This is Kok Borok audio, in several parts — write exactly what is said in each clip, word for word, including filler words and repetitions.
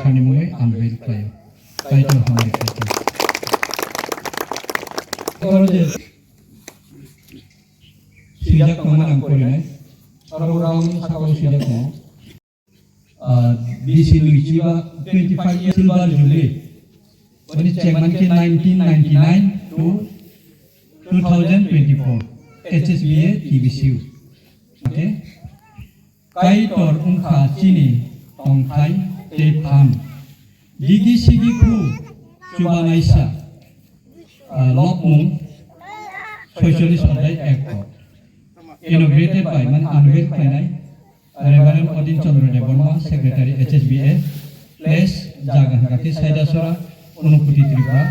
Thani mungwi unveil khlaio. Kaitor hambai khlaio. Oro je swijak tongmani ang porinai. Oro round saka o swijak tongo. Ah, B C Luichiba twenty-five year silver jubilee. Oni chengman khe nineteen ninety-nine to two thousand twenty-four H S B A T B C U. Okay. Kaitor wngkha chini tongthai tei phan. Digi sigi khu chubanaisa, ah, lobmung soicholish odai ek kok. Inaugurated by, mane unveil khlainai, Reverend Odin Chandra Debbarma, Secretary H S B A, place jaga hwnkha khe Saidasora, Unakoti, Tripura,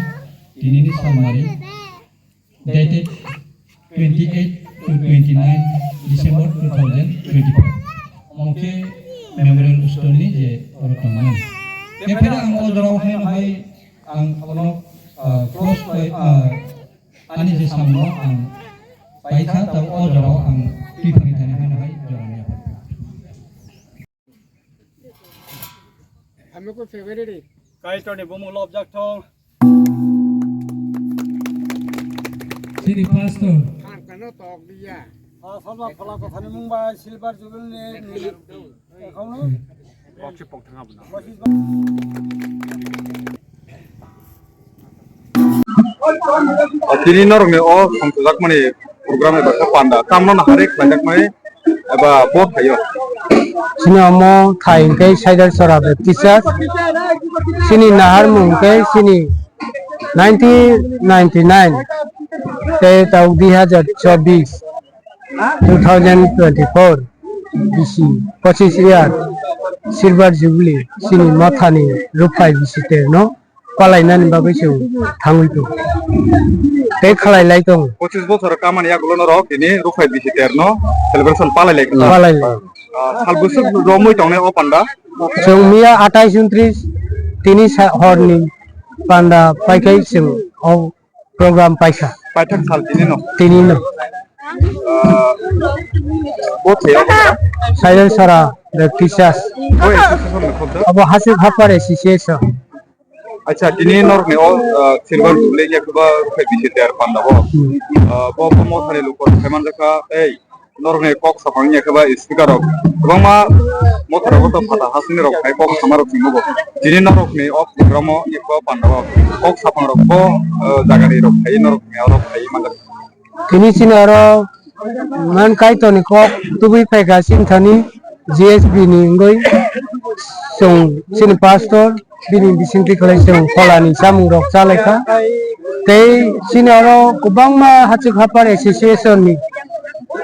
tinini salmari, dated twenty-eight to twenty-nine December two thousand twenty-four. Omo khe memorial stone ni je oro tongmani. Bephaino ang o jorao haino hai ang abono, ah, close by, ah, ani je samungno ang paikha, ta o jorao ang twiphani thani haino hai jorani yapharkha. Kaitorni bumung lobjak thung. Sini pastor. Ah, salma phola kothani mung bai silver jubilee ni, ni, ekono. Tini norokni o songchajak mani program eba khe panda tamno nahari khlaijak mani eba bo thaio. Chini omo thai hwnkhe Saidar Sora Baptist Church. Chini naharmung hwnkhe chini nineteen ninety-nine tei tabuk dui hazar chobbish, two thousand twenty-four B C, pochis year silver jubilee chini mothani Rupphai bisi terno palainani bagwi chwng thangwi tongo tei khlai lai tongo. Pochis bochor kamani yagulo norok tini Rupphai bisi terno celebration palai lai tongo. Palai lai. Ah, sal bwswk romwi tongnai o panda? Chwng miya atais untris tini sa-, horni panda paikhai chwng o program paikha. Paithak sal tini no? Tini no. Ah, bo thai o kha? Saidar Sora Baptist Church. Bo association ni khobda? Abo Hasik Hapar Association. Acha, tini norokni o, ah, silver jubilee ya khe ba Rupphai bisi ter panda bo. Hmm. Ah, bo, bo mothani lukurok sai manjakha, ei, norokni kok saphang ya khe ba speaker rok kwbangma motha rogo to phatha hasini rok phai kok sama rok simi bo. Tini norokni o program o ya khe ba panda bo kok saphang rok bo, ah, jaga ni rok phai norokni oro phai manjakha. Tini chini oro man Kaitorni kok tubui phaikha chini thani G S B ni wngwi chwng chini pastor bini bisingtwi khlai chwng pholani chamung rok chalaikha. Tei chini oro kwbangma Hasik Hapar Association ni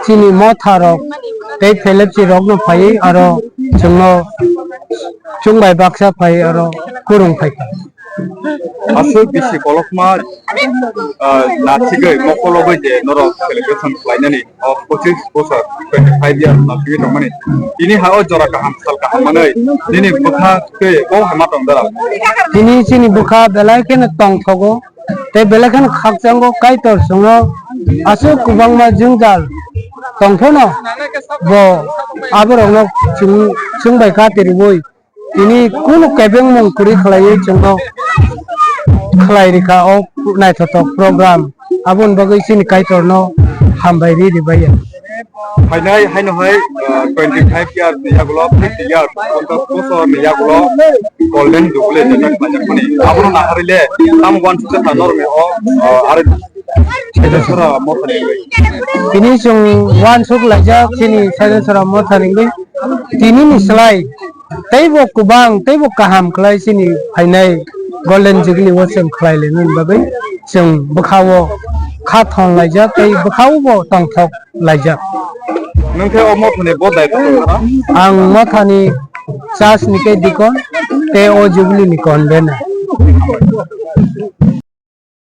chini motha rok tei phelep chi rokno phaiwi aro chwngno chwng bai baksa phaiwi aro kwrwng phaikha. Aswk bisi kolokma, ah, nathigwi mokologwi je norok celebration khlainani o pochis bosor, twenty-five years nathigwi tongmani. Tini ha o jora kaham sal kaham manwi nini bwkha twi bo hai ma tong dara? Tini chini bwkha belai kheno tongthogo tei belai kheno khakchango Kaitor chwngno aswk kwbangma jwngjal tongphano bo aborokno chwng, chwng bai kati rwui tini kunu kebengmung kwrwi khlaiwi chwngno khlai rikha o naithothok program. Aboni bagwi chini Kaitorno hambai ri rwbaiya. Phainai haino hai, ah, twenty-five years ni yagulo, fifty years, ponchash bosor ni yagulo Golden Jubilee jeta khlaijak mani. Abono naharwi le tamo uansukjak kha norokni o, ah, are Saidasora mothani bagwi. Tini chwng uansuk laijak chini Saidasora mothani bagwi. Tini ni slai teibo kwbang, teibo kaham khlai chini phainai Golden Jubilee o chwng khlai lainani bagwi chwng bwkha-o kha thon laijak tei bwkha-o bo tongthok laijak. Nwng khe o mothani bo daitwkno? Ang mothani church ni khe deacon tei o Jubilee ni convener.